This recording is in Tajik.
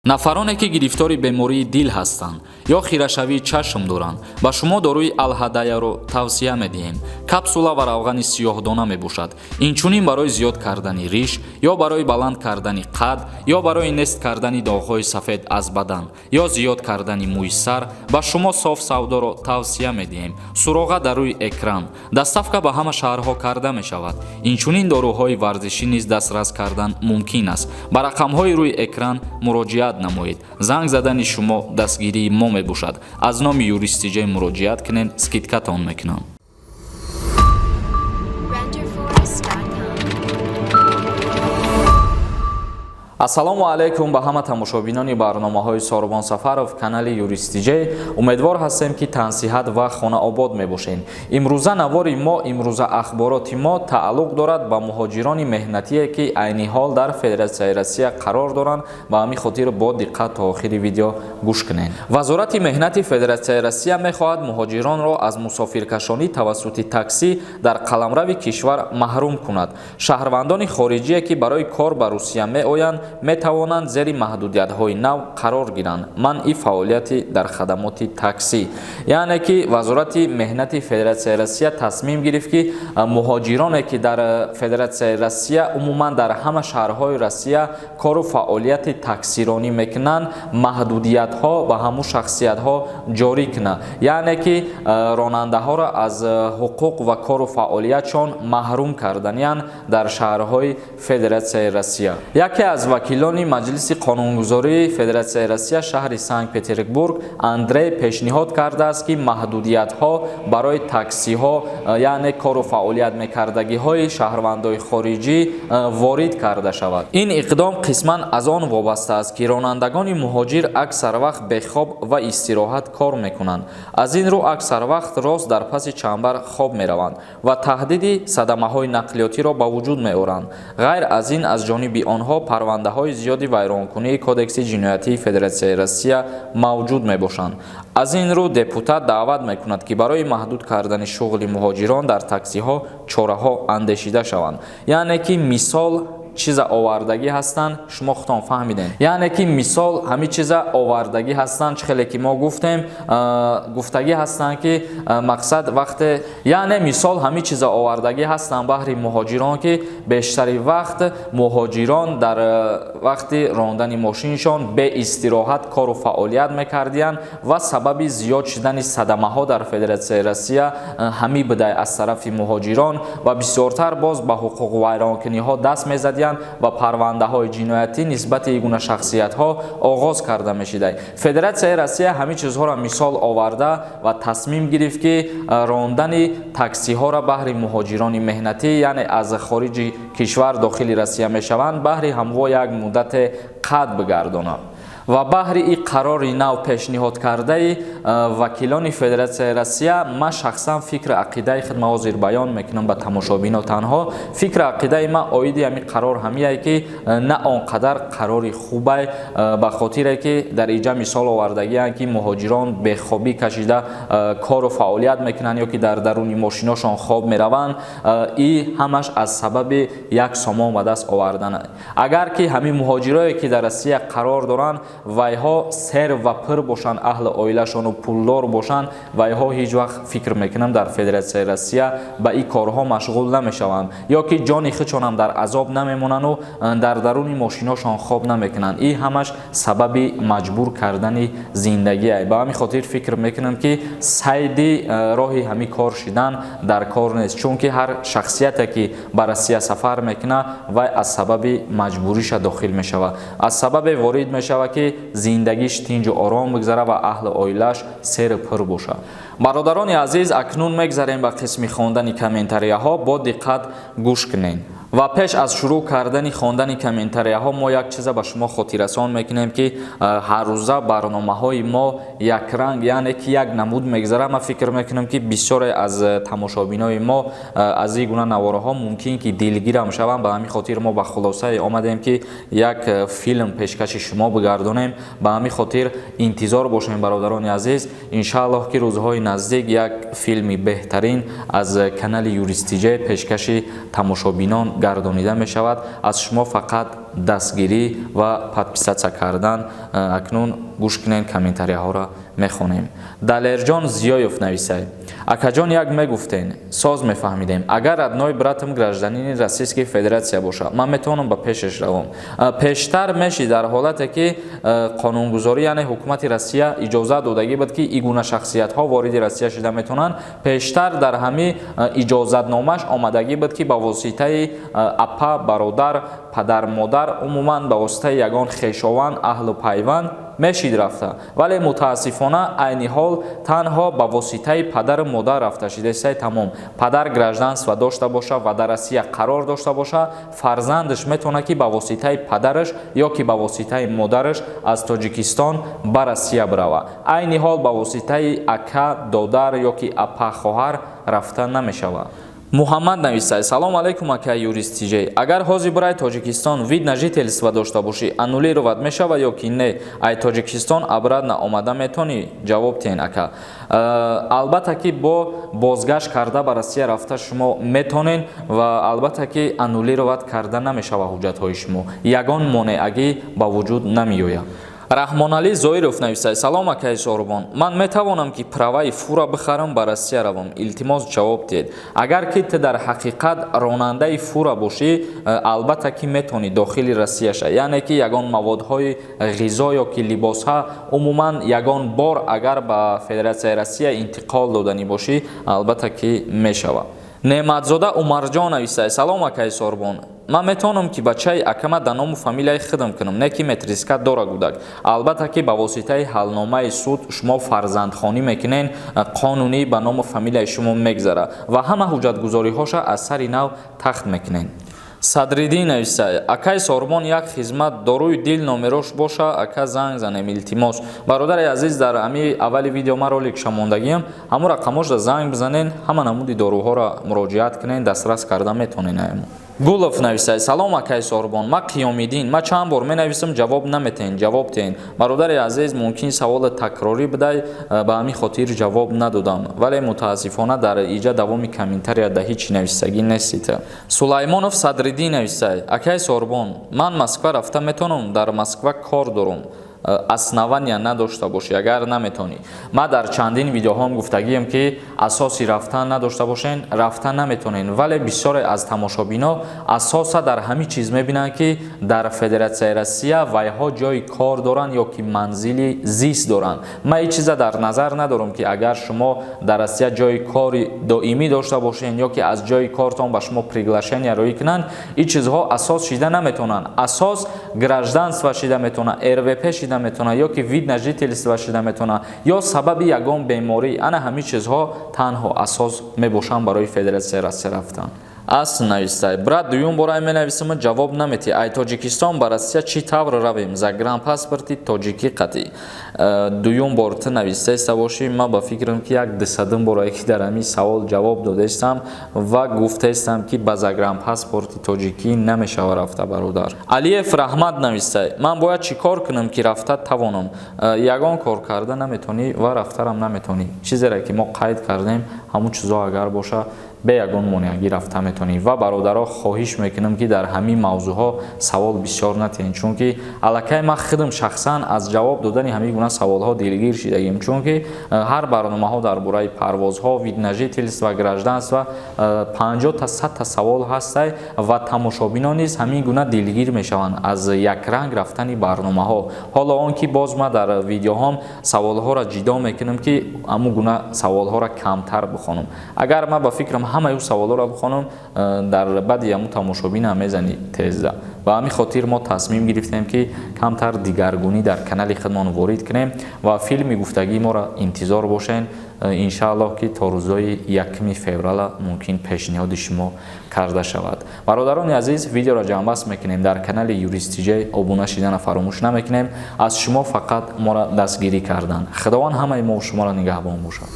Нафароне, ки гирифтори бемории дил ҳастанд ё хирашавии чашм доранд, ба шумо доруи Алҳадаяро тавсия медиҳем. Капсула ва равғани сиёҳдона мебошад. Инчунин барои зиёд кардани риш ё барои баланд кардани қад ё барои нест кардани доғҳои сафед аз бадан ё зиёд кардани мӯи сар ба шумо Соф Савдоро тавсия медиҳем. Суроға дар рӯи экран. Доставка ба ҳама шаҳрҳо карда мешавад. Инчунин доруҳои варзишӣ низ дастрас кардан мумкин аст. Ба рақамҳои рӯи экран муроҷиат намоед. Занг задани шумо дастгирии мо мебошад. Аз номи Юристиҷе муроҷиат кунед, скидкатон мекунам. Renderforest.com. Ассалому алайкум ба ҳама тамошобинони барномаҳои Сорбон Сафаров, канали Юристиҷе. Умедвор ҳастем, ки тансиҳат ва хонаобод мебошед. Имрӯза навори мо, имрӯза ахбороти мо тааллуқ дорад ба муҳоҷирони меҳнатие, ки айни ҳол дар Федератсияи Россия қарор доранд. Ба ҳамин хотир бо диққат то охири видео гӯш кунед. Вазорати меҳнати Федератсияи Россия мехоҳад муҳоҷиронро аз мусофиркашонӣ тавассути таксӣ дар қаламрави кишвар маҳрум кунад. Шаҳрвандони хориҷие, ки барои кор ба Русия меоянд, метавонанд зери маҳдудиятҳои нав қарор гиранд, манъи фаъолияти дар хадамоти таксӣ. Яъне ки Вазорати меҳнати Федератсияи Россия тасмим гирифт, ки муҳоҷироне, ки дар Федератсияи Россия, умуман дар ҳама шаҳрҳои Россия кору фаъолияти таксиронӣ мекунанд, маҳдудиятҳо ба ҳамун шахсиятҳо ҷорӣ кунад. Яъне ки ронандаҳоро аз ҳуқуқ ва кору фаъолиятшон маҳрум карданиянд дар шаҳрҳои Федератсияи Россия. Яке аз вакилони Маҷлиси қонунгузории Федератсияи Россия шаҳри Санкт Петербург Андрей пешниҳод кардааст, ки маҳдудиятҳо барои таксиҳо, яъне кору фаъолият мекардагиҳои шаҳрвандои хориҷӣ, ворид карда шавад. Ин иқдом қисман аз он вобаста аст, ки ронандагони муҳоҷир аксар вақт бехоб ва истироҳат кор мекунанд. Аз ин рӯ аксар вақт рост дар паси чамбар хоб мераванд ва таҳдиди садамаҳои нақлиётиро ба вуҷуд меоранд. Ғайр аз ин, аз ҷониби онҳо парвандаҳои зиёди вайронкунии Кодекси ҷиноятии Федератсияи Россия мавҷуд мебошанд. Аз ин рӯ депутат даъват мекунад, ки барои маҳдуд кардани шуғли муҳоҷирон дар таксиҳо чораҳо андешида шаванд. Яъне ки мисол чиза овардагӣ ҳастанд, шумо худтон фаҳмидем. Яъне ки мисол ҳамин чиза овардагӣ ҳастанд, чӣ хеле ки мо гуфтем, гуфтагӣ ҳастанд, ки мақсад вақте, яъне мисол ҳамин чиза овардагӣ ҳастанд баҳри муҳоҷирон, ки бештари вақт муҳоҷирон дар вақти рондани мошиншон беистироҳат кору фаъолият мекардиянд ва сабаби зиёд шудани садамаҳо дар Федератсияи Россия ҳамин будай аз тарафи муҳоҷирон ва бисёртар боз ба ҳуқуқвайронкуниҳо даст мезадиянд ва парвандаҳои ҷиноятӣ нисбати ин гуна шахсиятҳо оғоз карда мешидай. Федератсияи Россия ҳамин чизҳоро мисол оварда ва тасмим гирифт, ки рондани таксиҳоро баҳри муҳоҷирони меҳнатӣ, яъне аз хориҷи кишвар дохили Россия мешаванд, баҳри ҳамво як муддате қад бигардонад. Ва баҳри ин қарори нав пешниҳод кардаи вакилони Федератсияи Россия, ман шахсан фикру ақидаи худ ма ҳозир баён мекунам ба тамошобино. Танҳо фикру ақидаи ман оиди ҳамин қарор ҳамияе, ки на он қадар қарори хубай, ба хотире ки дар инҷа мисол овардагианд, ки муҳоҷирон бехобӣ кашида кору фаъолият мекунанд ё ки дар даруни мошиношон хоб мераванд. И ҳамаш аз сабаби як сомон ба даст овардан. Агар ки ҳамин муҳоҷирое, ки дар Россия қарор доранд, вайҳо сер ва пир бошанд, аҳли оилашону пулдор бошанд, вайҳо ҳеҷ вақт, фикр мекунам, дар Федератсияи Россия ба ин корҳо машғул намешаванд ё ки ҷони худшонам дар азоб намемонану дар даруни мошиношон хоб намекунанд. Ин ҳамаш сабаби маҷбур кардани зиндагие. Ба ҳамин хотир фикр мекунам, ки сайди роҳи ҳамин кор шидан дар кор нест, чунки ҳар шахсияте, ки ба Россия сафар мекунад, вай аз сабаби маҷбуриша дохил мешавад, аз сабабе ворид мешавад, ки зиндагиш тинҷу ором бигзара ва аҳли оилааш серу пур бошад. Бародарони азиз, акнун мегзарем ба қисми хондани комментарияҳо. Бо диққат гӯш кунед. Ва пеш аз шурӯъ кардани хондани комментарияҳо мо як чиза ба шумо хотиррасон мекунем, ки ҳаррӯза барномаҳои мо якранг, яъне ки як намуд мегзара. Ман фикр мекунам, ки бисёре аз тамошобинои мо аз ин гуна наворҳо мумкин ки дилгирам шаванд. Ба ҳамин хотир мо ба хулосае омадем, ки як филм пешкаши шумо бигардонем. Ба ҳамин хотир интизор бошем, бародарони азиз. Иншааллоҳ, ки рӯзҳои наздик як филми беҳтарин аз канали Юристиҷе пешкаши тамошобинон гардонида мешавад. Аз шумо фақат Дастгирӣ ва подписаться кардан. Акнун гӯш кунед, комментарияҳоро мехонем. Далерҷон Зиёев нависад: «Акаҷон, як мегуфтен, соз мефаҳмидем. Агар родной братам гражданини Российской Федерация боша, ман метавонам ба пешаш равам?» Пештар меши, дар ҳолате ки қонунгузорӣ, яъне ҳукумати Россия иҷозат додагӣ буд, ки ин гуна шахсиятҳо вориди Россия шида метавонанд. Пештар дар ҳамин иҷозатномааш омадагӣ буд, ки ба воситаи апа, бародар, падар, модар, умуман ба воситаи ягон хешованд, аҳлу пайванд мешид рафта. Вале мутаассифона, айни ҳол танҳо ба воситаи падару модар рафта шидасай, тамом. Падар гражданство дошта боша ва дар Россия қарор дошта боша, фарзандаш метавонад, ки ба воситаи падараш ё ки ба воситаи модараш аз Тоҷикистон ба Россия бирава. Айни ҳол ба воситаи ака, додар ё ки апа, хоҳар рафта намешавад. Муҳаммад нависад: «Салом алейкум, ака Юрист Тиҷей. Агар ҳозир барои Тоҷикистон вид на жительство дошта бошӣ, аннулировать мешава ё ки не? Ай Тоҷикистон обратно омада метонӣ? Ҷавоб тиҳен, ака». Албатта ки бо бозгашт карда ба Россия рафта шумо метонен ва албатта ки аннулировать карда намешава. Ҳуҷҷатҳои шумо ягон монеагӣ ба вуҷуд намеояд. Раҳмоналӣ Зоиров нависад: «Салом, акаи Соҳрубон. Ман метавонам, ки праваи фура бихарам, ба Россия равам? Илтимос, ҷавоб диҳед». Агар ки ту дар ҳақиқат ронандаи фура бошӣ, албатта ки метавонӣ дохили Россия ша, яъне ки ягон маводҳои ғизо ё ки либосҳа, умуман ягон бор агар ба Федератсияи Россия интиқол доданӣ бошӣ, албатта ки мешавад. Неъматзода Умарҷон нависад: «Салом, акаи Сорбон. Ман метавонам, ки бачаи акама да ному фамилияи худам кунам, не ки метриска дора гудак?» Албатта ки ба воситаи ҳалномаи суд шумо фарзандхонӣ мекунен, қонунӣ ба ному фамилияи шумо мегзара ва ҳама ҳуҷҷатгузориҳоша аз сари нав тахт мекунен. Садриддин нависа: «Акай Сорбон, як хизмат, доруи дил номерош боша, ака, занг занем, илтимос». Бародари азиз, дар ами аввали видео ман ролик шамондагиам, ҳамун рақамошда занг бизанен, ҳама намуди доруҳоро муроҷиат кунен, дастрас карда метонен. Аямо Гулов нависа: «Салом, акай Сорбон, ма Қиёмиддин. Ма чанд бор менависам, ҷавоб наметаҳен, ҷавоб диҳен». Бародари азиз, мумкин саволи такрорӣ бидай, ба ҳамин хотир ҷавоб надодам, вале мутаассифона дар иҷа давоми комментария да ҳеҷ нависагӣ нестита. Сулаймонов Садриддин нависа: «Акай Сорбон, ман Москва рафта метавонам? Дар Москва кор дорам». Основания надошта бошӣ агар, наметонӣ. Ман дар чандин видеоҳом гуфтагием, ки асоси рафтан надошта бошен, рафта наметонен. Вале бисёре аз тамошобино асоса дар ҳамин чиз мебинанд, ки дар Федератсияи Россия вайҳо ҷои кор доранд ё ки манзили зист доранд. Ман ин чиза дар назар надорам, ки агар шумо дар Россия ҷои кори доимӣ дошта бошен ё ки аз ҷои кортон ба шумо приглашение роӣ кунанд, ин чизҳо асос шида наметавонанд. Асос гражданство шида метавонад, РВП шида метавонад ё ки вид на жительство шида метавонад, ё сабаби ягон беморӣ. Ана ҳамин чизҳо танҳо асос мебошанд барои Федератсияи Россия рафтан. Асл навистай: «Брат, дуюм бора менависам, ҷавоб наметӣ. Ай Тоҷикистон ба Россия чӣ тавр равем, загранпаспорти тоҷикӣ қатӣ?» Дуюм бор ту навистаиста бошӣ, ман ба фикрам, ки як дусадум борае ки дар ҳамин савол ҷавоб додаистам ва гуфтаистам, ки ба загранпаспорти тоҷикӣ намешава рафта, бародар. Алиев Раҳмат навистай: «Ман бояд чӣ кор кунам, ки рафта тавонам?» Ягон кор карда наметавонӣ ва рафтарам наметавонӣ. Чизере ки мо қайд кардем, ҳамун чизҳо агар боша, бе ягон монеагӣ рафта метавонӣ. Ва бародаро, хоҳиш мекунам, ки дар ҳамин мавзӯъҳо савол бисёр натиҳем, чунки аллакай ман худам шахсан аз ҷавоб додани ҳамин гуна саволҳо дилгир шидагим, чунки ҳар барномаҳо дар бораи парвозҳо, вид на жительство, гражданство 50 та 100 та савол ҳастай ва тамошобинон низ ҳамин гуна дилгир мешаванд аз якранг рафтани барномаҳо. Ҳоло он ки боз ман дар видеоҳом саволҳоро ҷидо мекунам, ки ҳамун гуна саволҳоро камтар бихонам. Агар ман ба фикрам ҳамаи ӯ саволҳоро бихонам, дар баъди ҳамун тамошобин мезани тезда. Ба ҳамин хотир мо тасмим гирифтем, ки камтар дигаргунӣ дар канали худмон ворид кунем ва филми гуфтагии моро интизор бошен. Иншааллоҳ, ки то рӯзҳои 1 феврала мумкин пешниҳоди шумо карда шавад. Бародарони азиз, видеоро ҷамъбаст мекунем. Дар канали Юристиҷей обуна шидана фаромӯш намекунем. Аз шумо фақат моро дастгирӣ кардан. Худованд ҳамаи мо шуморо нигаҳбон бошад.